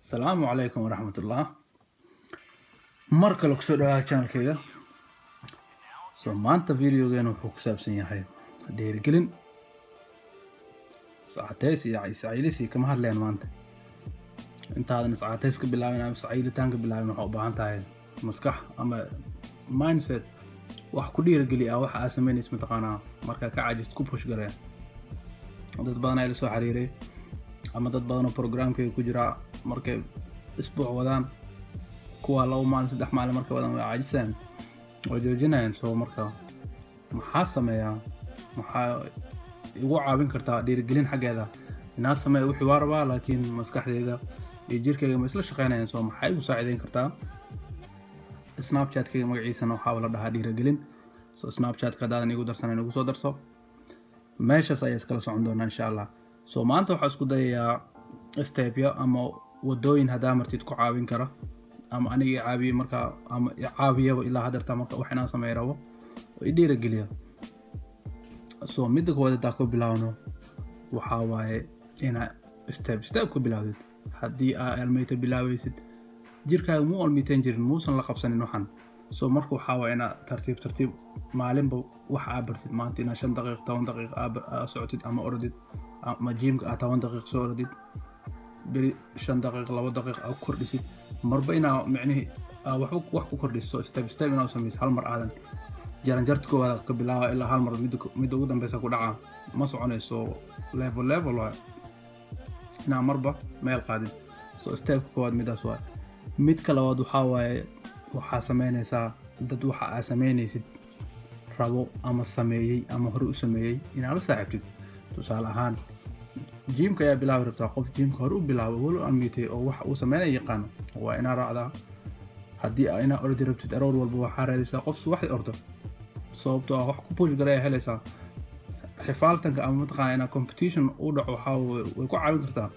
Asalaamu calaykum waraxmatullah. Mar kale kusoo dhawaada channelkayga. So maanta videogeena wuxuu ku saabsan yahay dhiirigelin. Iscateys iyo iscaylisi kama hadlayaan maanta. Intaadan iscateys ka bilaabin ama iscaylitaan ka bilaabin, waxaa u baahan tahay maskax ama mindset wax ku dhiirigeliya ah, waxa aad samaynaysa mataqaanaa markaa ka caajist ku push gareeya. Dad badan ayaa la soo xiriiray ama dad badan oo programkayga ku jira, markay isbuuc wadaan, kuwa 2 maalin, 3 maalin markay wadaan, way caajisayaan, way joojinayaan. So marka maxaa sameeyaa? Maxaa igu caawin kartaa dhiirigelin xaggeeda inaa sameeya? Wixii waa rabaa, laakiin maskaxdeyda iyo jirkayga ma isla shaqeynayaan. So maxaa igu saacideyn kartaa? Snapchatkayga magaciisana waxaa la dhahaa Dhiirigelin. So Snapchatka haddaadan igu darsanayn, igu soo darso. Meeshaas ayaa iskala socon doonaa, insha Allah. So maanta waxaa isku dayayaa stepyo ama wadooyin haddaa martid ku caawin kara ama aniga i caawiye markaa ama i caawiyaba ilaa hadeerta marka wax inaan sameey rabo oo i dhiirigeliya. So midda koowaad haddaa ku bilaawno, waxaa waaye inaa step step ku bilaawdid. Haddii aa almeyta bilaaweysid, jirkaaga muu almiiteen jirin, muusan la qabsanin waxan. So marka waxaa waaye inaa tartiib tartiib maalinba wax aa bartid. Maanta inaa 5 daqiiq, 10 daqiiq aa socotid ama orodid, ama gymka aa 10 daqiiq soo orodid, beri 5 daqiiq, 2 daqiiq aa ku kordhisid. Marba inaa micnihi aa waxba wax ku kordhiso, step step inaa u samaysid. Hal mar aadan jaranjarta koowaad ka bilaaba ilaa hal mar midda ugu dambeysa ku dhaca, ma soconayso. Level level waay, inaa marba meel qaadid. So stepka koowaad midaas waay. Midka labaad waxaa waaye, waxaa sameynaysaa dad waxa aa sameynaysid rabo ama sameeyey ama hore u sameeyey inaad la saaxiibtid. Tusaale ahaan, gymka ayaa bilaabi rabtaa. Qof gymka hore u bilaabo, weli almiitay oo wax uu sameynaya yaqaano, waa inaa raacdaa. Haddii aa inaa ordi rabtid aroor walba, waxaa raadaysaa qof subaxdii ordo, sababtoo ah wax ku push gareeya helaysaa. Xifaaltanka ama mataqaana inaa competition u dhaco waxaa way ku caawin kartaa.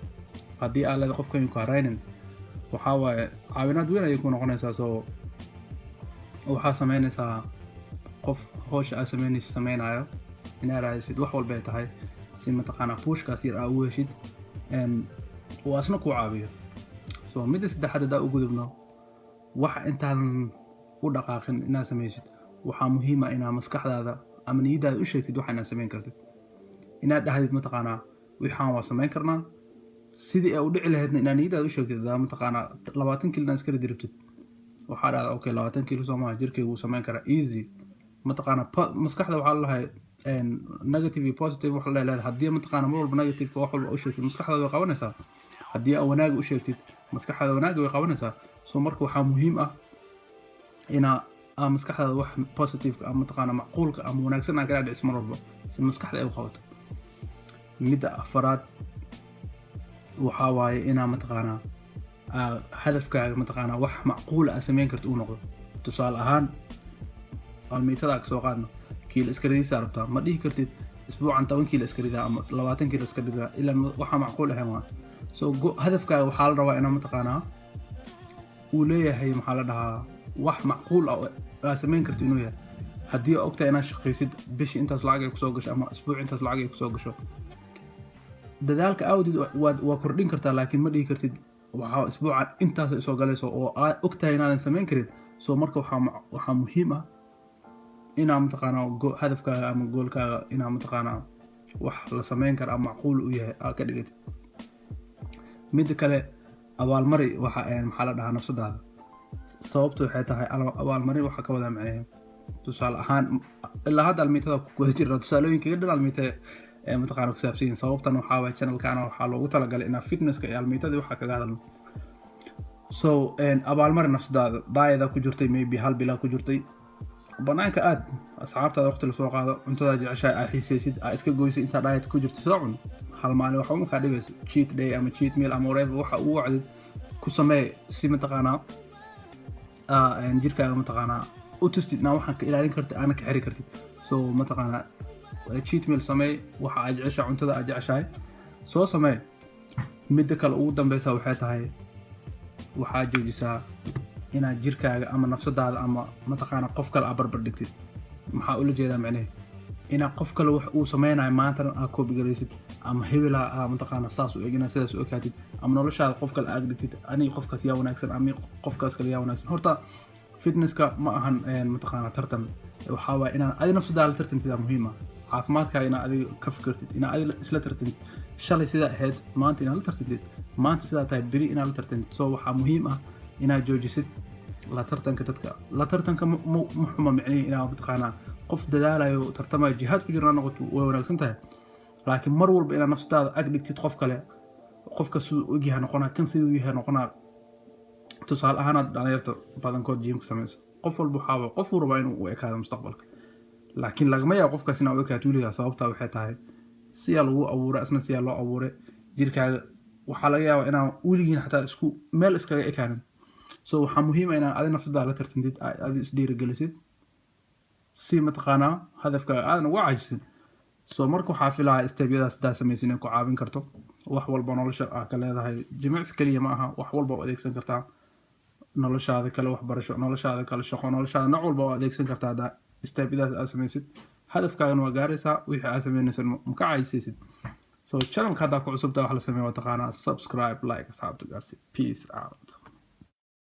Haddii aa leedahay qofkan ku haraynin, waxaa waaye caawinaad weyn ayay ku noqonaysaa. So waxaa sameynaysaa qof howsha aa sameynaysa sameynayo inaa raadisid, wax walba ay tahay, si mataqaanaa pushkaas yar aa ugu heshid uu asna ku caawiyo. So midda saddexaad haddaa u gudubno, waxa intaadan u dhaqaaqin inaad sameysid, waxaa muhiim ah inaa maskaxdaada ama niyadaada u sheegtid waxa inaad sameyn kartid. Inaad dhahdid mataqaanaa waxaan waa sameyn karnaa, sidii ay u dhici lahaydna inaad niyadaada u sheegtid. Hadaa mataqaanaa 20 kiilo inaad iska ridi rabtid, waxaa dhahdaa, "Okay, 20 kiilo soo maha, jirkaygu wuu sameyn karaa, easy." Mataqaanaa maskaxda waxaa lalahay negative iyo positive wax la leedahay. Haddii mataqaanaa mar walba negativeka wax walba u sheegtid, maskaxdaada way qabanaysaa. Haddii aa wanaaga u sheegtid, maskaxdaada wanaaga way qabanaysaa. So marka waxaa muhiim ah inaa aa maskaxdaada wax positiveka ama mataqaanaa macquulka ama wanaagsan aa kala dhiciso mar walba, si maskaxda ay u qabato. Midda afaraad waxaa waaye inaa mataqaanaa aa hadafkaaga mataqaanaa wax macquula aa sameyn karta uu noqdo. Tusaale ahaan, almiitada ka soo qaadno, kiilo iska ridisaa rabtaa. Ma dhihi kartid isbuucan 10 kiilo iska ridaa ama 20 kiilo iska ridaa, ilaa waxaa macquul ahayn waa. So hadafkaaga waxaa la rabaa inaa mataqaanaa uu leeyahay, maxaa la dhahaa, wax macquul ah oo aa sameyn karto inuu yahay. Haddii aa ogtahay inaad shaqaysid, bishii intaas lacag ay kusoo gasho ama isbuuc intaas lacag ay kusoo gasho, dadaalka awdeed waa kordhin kartaa. Laakiin ma dhihi kartid waxaa isbuucan intaas soo galayso oo aad ogtahay inaadan sameyn karin. So marka waxaa muhiim ah inaa mataqaanaa hadafkaaga ama goalkaaga inaa mataqaanaa wax la sameyn kara ama macquul u yahay aa ka dhigatid. Midda kale, abaalmari waxa maxaa la dhahaa nafsadaada. Sababtu waxay tahay, abaalmarin waxaa ka wadaa macnaheedu, tusaale ahaan, ilaa hadda almiitada ku guda jirna, tusaalooyinka dhan almiita ee mataqaana ku saabsan yihiin. Sababtan waxaa waye channelkana waxaa loogu talagalay inaa fitnesska iyo almiitadii waxaa kaga hadalno. So abaalmari nafsadaada. Diet ku jirtay, maybe hal bilaa ku jirtay, banaanka aad, asxaabtaada waqti lasoo qaado, cuntadaa jeceshahay aa xiisaysid aa iska goysay intaa diet ku jirtay, soo cun. Hal maalin waxa uma kaa dhibayso, cheat day ama cheat meal ama whatever waxa ugu wacdid ku samee, si mataqaanaa jirkaaga mataqaanaa u tustid inaa waxaan ka ilaalin kartid aana ka xiri kartid. So mataqaanaa cheat meal samee, waxa aad jeceshahay, cuntada aad jeceshahay soo samee. Midda kale ugu dambeysa waxay tahay, waxaa joojisaa inaad jirkaaga ama nafsadaada ama mataqaana qof kale aa barbar dhigtid. Maxaa ula jeedaa? Macnehe inaad qof kale wax uu sameynayo maantana aad copy garaysid, ama hebela aa mataqaana saas u eg inaad sidaas u ekaatid. Ama noloshaada qof kale aag dhigtid, aniga qofkaas yaa wanaagsan ama qofkaas kale yaa wanaagsan. Horta fitnesska ma ahan, mataqaanaa, tartan. Waxaa waaya inaad adi nafsadaada la tartantid aa muhiim ah. Caafimaadkaaga inaad adiga ka fikirtid, inaad adiga isla tartantid, shalay sidaa ahayd maanta inaad la tartantid, maanta sidaa tahay beri inaad la tartantid. So waxaa muhiim ah inaad joojisid la tartanka dadka. La tartanka ma xuma, micnihi inaad, mataqaanaa, qof dadaalayo, tartamayo, jihaad ku jira noqoto way wanaagsan tahay, laakiin mar walba inaad nafsadaada ag dhigtid qof kale, qofka siduu ogyahay noqonaa, kan siduu yahay noqonaa. Tusaale ahaanaad dhalinyarta badankood gymka samaysa, qof walba waxaa qof uu rabaa inuu u ekaado mustaqbalka, laakiin lagama yaabo qofkaas inaa u ekaato weligaa. Sababtaa waxay tahay siyaa lagu abuuray, asna siyaa loo abuuray. Jirkaaga waxaa laga yaabaa inaan weligiin xataa isku meel iskaga ekaanin. So waxaa muhiim ah inaad adi nafsadaada la tartantid, adi isdhiirigelisid, si, mataqaanaa, hadafkaaga aadan uga caajisin. So marka waxaa filaya stepyadaas hadaa samaysid inay ku caawin karto wax walba nolosha aa ka leedahay. Jimicsi keliya ma aha, wax walba u adeegsan kartaa noloshaada kale, waxbarasho, noloshaada kale, shaqo, noloshaada nooc walba oo adeegsan kartaa. Haddaa stepyadaas aad samaysid, hadafkaagana waa gaaraysaa, wixii aad samaynaysan ma ka caajisaysid. So channelka haddaa ku cusubtaa, wax la sameeya waa taqaanaa: subscribe, like, asxaabta gaarsi. Peace out.